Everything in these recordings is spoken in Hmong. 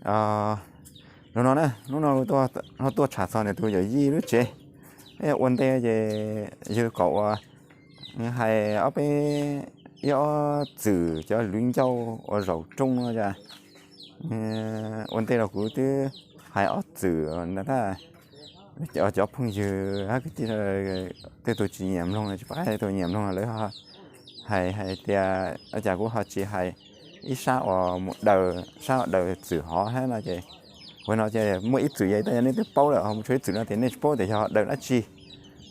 Hnub no na, hnub no ho tuaj tsham txog nws tus yawm yij lub tsev. Ua ntej ces yog kom ua hais ob peb ib ob txwm cov lwv ncauj ua zaum rooj no. Ua ntej los kuv twb hais ob txwm ntag, cov phooj ywg hab kwv tij, tej tug tsis nyiam mloog tsis pom qab, tej tug nyiam mloog lawv hais hais tias ua cas kuv ho tsis hais ib sab uas mus daws, sab uas daws txwm hov hab no ces, ua no ces muaj ib txwm yog tab yog nej twb paub lawm ho mus tshuav ib txwm no tias nej tsis paub tias yog daws dab tsi.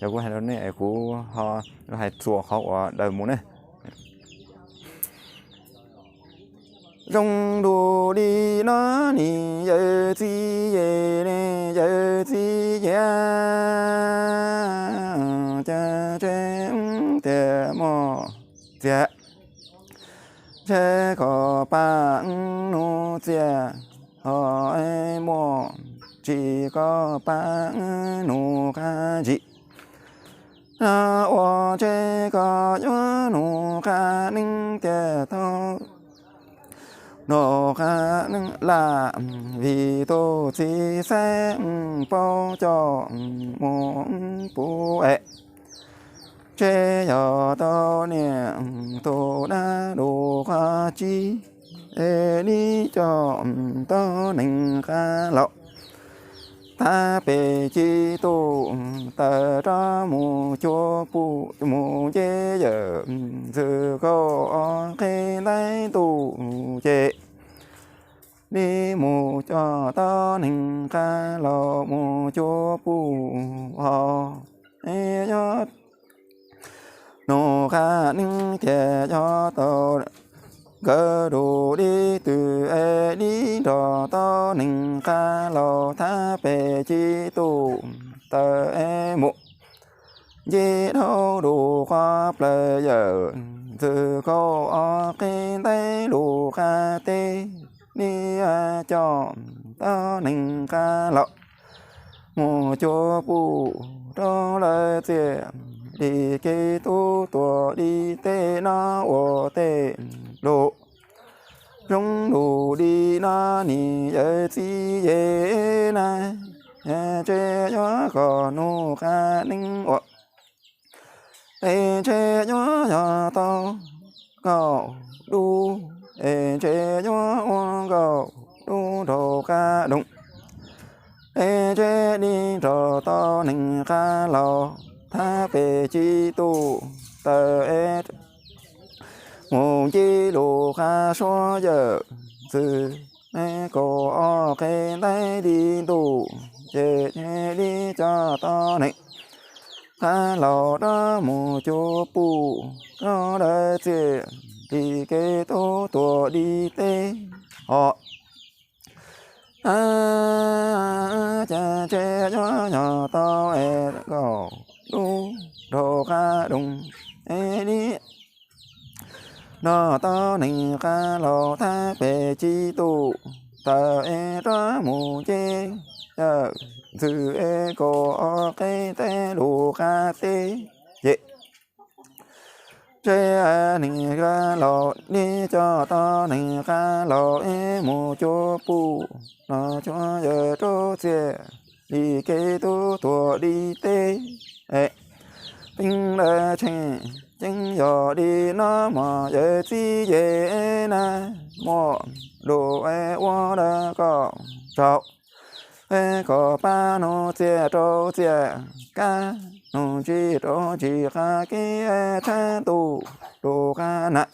Yog kuv hais rau nej, kuv ho hais txuas qhov uas daws mus ne. Zoo dua li no nis yawm txiv ye, yawm txiv ye, cas tsev tias muaj txiag, tsev kom pab nuv txiag, ho muaj tsis kom pab nuv qab ntsis. Ua tsev kom yuav nuv qab neeb tiag tau, nuv qab neeb laj, vim tus txiv xeeb paub coj mus puv es. Tsev yog tau niam tus dab lus qhov tsib, es nib coj tau neeg qab laus, thab pes ci tus taws rov mus cuab puj mus nce yawm ntxwg kauj ob qhib ntaib ntuj ces, nib mus coj tau neeg qab laus mus cuab puj ho, es yog nuv qab neeb tiag yog tau, nkawd lus li twg es nib nrog tau neeg qab laus thab pes ci tus taws es mus nce dhau lus qhov plaws yawm ntxwg kauj ob qhib ntaib lus qab teb, nib coj tau neeg qab laus mus cuab puj rau lawv txiaj li kev tub tuam li tej no ua tej lus zoo lus li no nis yawm txiv ye na, tsev yuav kom nuv qab neeb ua, es tsev yuav yog tau nkaus dub, es tsev yuav ua nkaus dub nraug qab doog, es tsev nib nrog tau neeg qab laus thab pes ci tus taws es mus nce lus qab suab yawm ntxwg kauj ob qhib ntaib li ntuj ces, nib coj tau neeg qab laus rov mus cuab puj rau lawv txiaj li kev tub tuam li tej ho, cas tsev yuav yog tau es nkaus dub nraug qab doog, es nib nrog tau neeg qab laus thab pes ci tus taws es rov mus nce yawm ntxwg es kauj ob qhib ntaib lus qab teb ces, tsev neeg qab laus nib coj tau neeg qab laus es mus cuab puj los cuab yawm rau txiaj li kev tub tuam li tej, es peeb lawv tshee ceeb yog li no mog yawm txiv ye na, muaj lus es ua lawm kom tsaug, es kom pab nuv txiaj rau txiaj kab, nuv ntsis rau ntsis qab kev tshab ntuj lus qab na,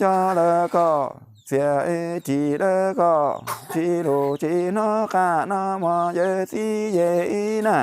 coj lawv kom txiaj es tsis lawv kom tsis lus tsis hnov qab no mog yawm txiv ye na.